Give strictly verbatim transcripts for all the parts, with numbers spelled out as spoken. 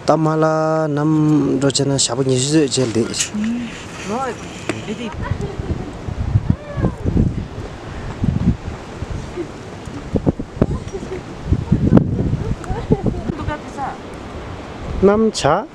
ད་མ་ལ་ནམ་འགྲོ་བྱས་ན་ཞག་པོ་ཉི་ཤུ་ཙམ་བྱས་ལེགས། གནམ་བྱ།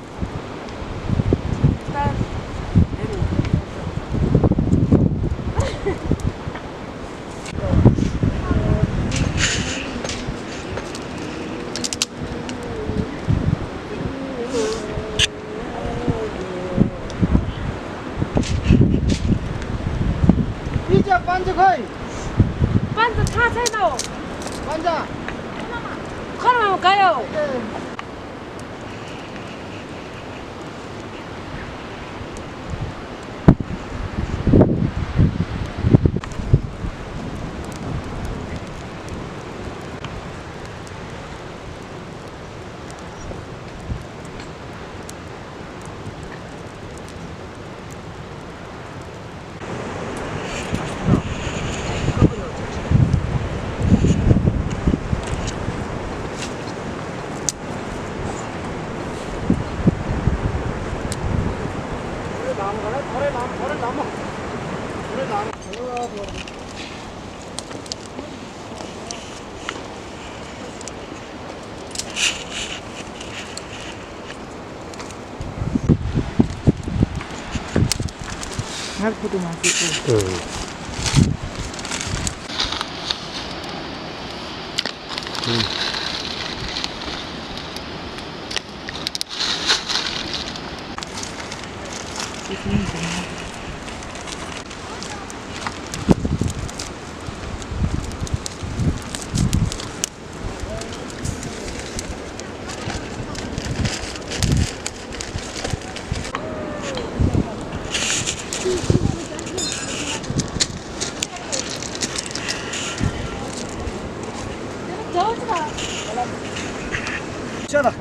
ང་ཕུ་དུ་མ་ཟིག་གོ།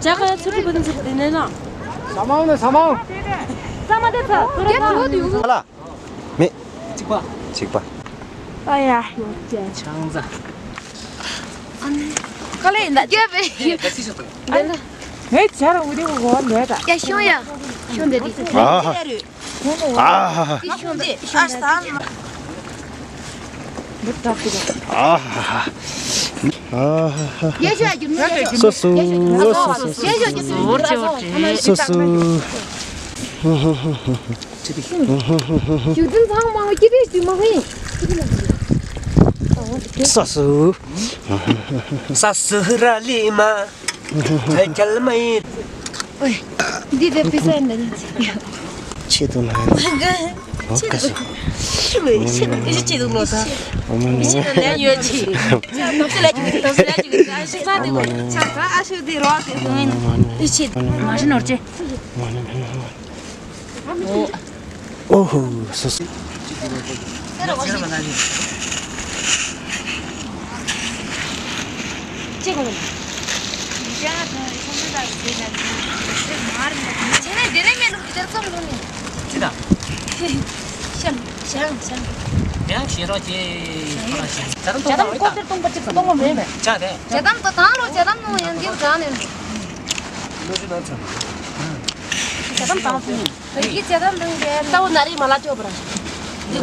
ཅག་ཚུར་ཁྲིད་པ་དང་ཚུར་དེ་ནས་ན། ས་མང་ནས་ས་མང་། ས་མ་དེ་ཚ་ཚུར་ཁྲིད། ཧ་ལ། མེད། གཅིག་པ། གཅིག་པ། ཨ་ཡ། ཡོད་ཅན། ཆང་ས། ཨ་ནི། ག་ལེ་ཡིན་ད། རྒྱབ་པའི། ངས་ཆ་ར་འུ་དེ་འུ་གོ་ལས་ད། ཡ་ཤོང་ཡ། ཤོང་དེ་དེ། ཨ་ཧ། ཨ་ཧ། ཤོང་དེ་ཤོང་དེ། ཨ་ཧ། ཨ་ཧ། ཡ་ཤོང་ཡ་རྒྱུ་མེད། སོ་སོ། སོ་སོ། ཡ་ཤོང་ཡ་ཤོང་། སོ་སོ། ཞུ་དོན་ཚང་མ་སྐྱིད་པའི་དུས་མ་ཧིན། ས་སུ། ས་སུ་ར་ལི་མ། ཐལ་ཁལ་མ་ཡིན། འདི་དེ་པི་ས་ཡིན་ད་ནི། ཆེད་དུ་ན། ཆེད་དུ། ཆེད་དུ་ལོ་ས། ཆེད་དུ་ལས་ཡོད་ཆེ། ཆེད་དུ་ལས་ཅིག་ཆེད་དུ་ལས་ཅིག་ཆེད་དུ་ལས་ཅིག་ཆེད་དུ་ལས་ཅིག་ཆག་ས་ཨ་ཤུ་དེ་རོགས་དེ་སོང་ཡིན། ཨི་ཆེད་དུ་མ་ཧྲི་ནོར་ཅེ། ཨོ་ཧོ། སོ་སོ། ཇ་དམ་དང་ལོ་ཇ་དམ་ནང་ཡང་འདིར་གང་ནས། ཇ་དམ་དང་ཕུ་ནི། ཡི་ཇ་དམ་དང་གི་ཏའོ་ན་རི་མ་ལ་ཅོ་བར། ཏུ་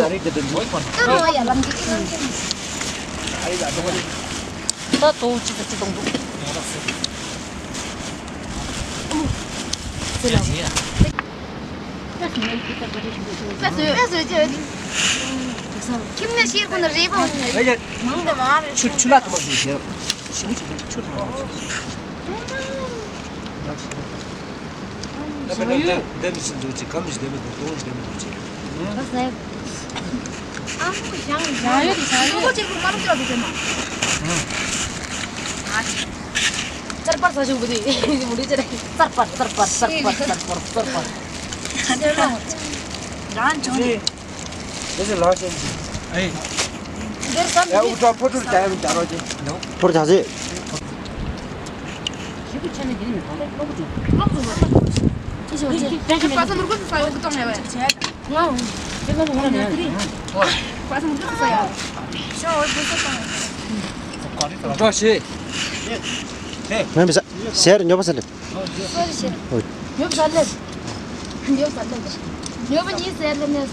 མོ་ཡ་ལམ་གྱི་ཅི་ལམ་གྱི། ད་ཏོ་ཅི་ཙི་ཅི་གཏོང་འདུག་ཁྱིམ་ནས་ཤེས་ཁོ་ན་རེད་པ། ཆུ་ཆུ་ལ་ཐོག་ཞིག་ཞེས་ཞིམ་པོ་ཞིག་ཆུ་ལ་ཐོག་ཞིག་ད་པེ་ད་འདི་འདི་མི་སྲིད་འདུག་ཅིག་གམ་ཞིག་འདི་མི་འདུག་དོང་ཞིག་འདི་མི་འདུག་ཅིག་ཨ་ཁུ་ཞང་ཞང་ཡོད་དེ་ཞང་ཡོད། ཅིག་ཁུ་མ་རུ་ཅིག་ལ་འདུག་ཅེ་མ། ཙར་པར་ས་ཞུགས་པ་དེ་མུ་འདི་ཅེ་རེད། ཙར་པར་ཙར་པར་ཙར་པར་ཙར་པར་ཙར་པར། རང་བྱུང་རེད། དེ་ཚོ་ལག་ཤེས་ཀྱི། ཨེ། འདིར་བསམ་ཡ་གྱི། དབུ་ཁྲག་ཕོ་ཁྲུར་བྱ་ཡ་མི་བྱ་རོགས་ཀྱི། ཕོར་བྱ་ཚེ། ཞིབ་ཏུ་ཆ་ནས་འདི་ནས་མི་ཐོང་། ལོག་ཙམ་ལོག་ཙམ། ཅི་ཞིག་ཅི་ཞིག་ཅི་ཞིག་པ་སངས་མུར་གུ་ཚ་ཡོད་གཏོང་ཡ་བས། ང་འོང་། ཁྱེད་ཚོ་ངོ་ནས་ཡང་། པ་སངས་མུར་གུ་ཚ་ཡོད། ཤོ་འོ་དེ་ཚོ་གཏོང་ཡ། ཀྲོ་ཤེས། ཧེ། ཧེ། ང་མི་ཟ། ཟེར་ཉོ་པ་ཟེར་ལེ། ཉོབ་ཟ་ལེ། ཉོབ་ཟ་ལེ། ཉོབ་ཟ་ལེ། ཉོབ་ཉིས་ཟེར་ལེ་ནས།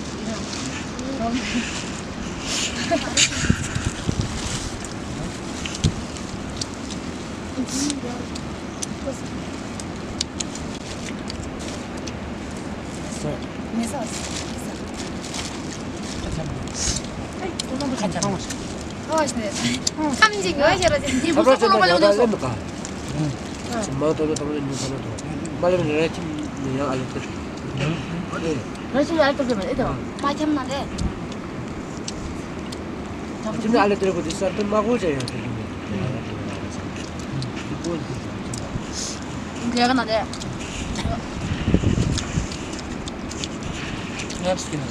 མེད་ས། ཁམ་གཅིག་ཡོད་ཤེས་ར་ཅན་དེ་བུ་སོག་པོ་ལ་མ་ལོན་ནས་སོ། མ་ལོན་ནས་ར་ཁྱིམ་ནས་ཡང་ཨ་ལེ་ཏེ། ར་ཁྱིམ་ཨ་ལེ་ཏེ་མ་ཨེ་ཏེ། ཁྱིམ་ནས་ཨ་ལེ་ཏེ་གོ་དེ་སར་ཏེ་མ་གོ་ཅན་ཡང་ཏེ། ལས་ཀ་ན་ཏེ། ངས་སྐྱིད་ན།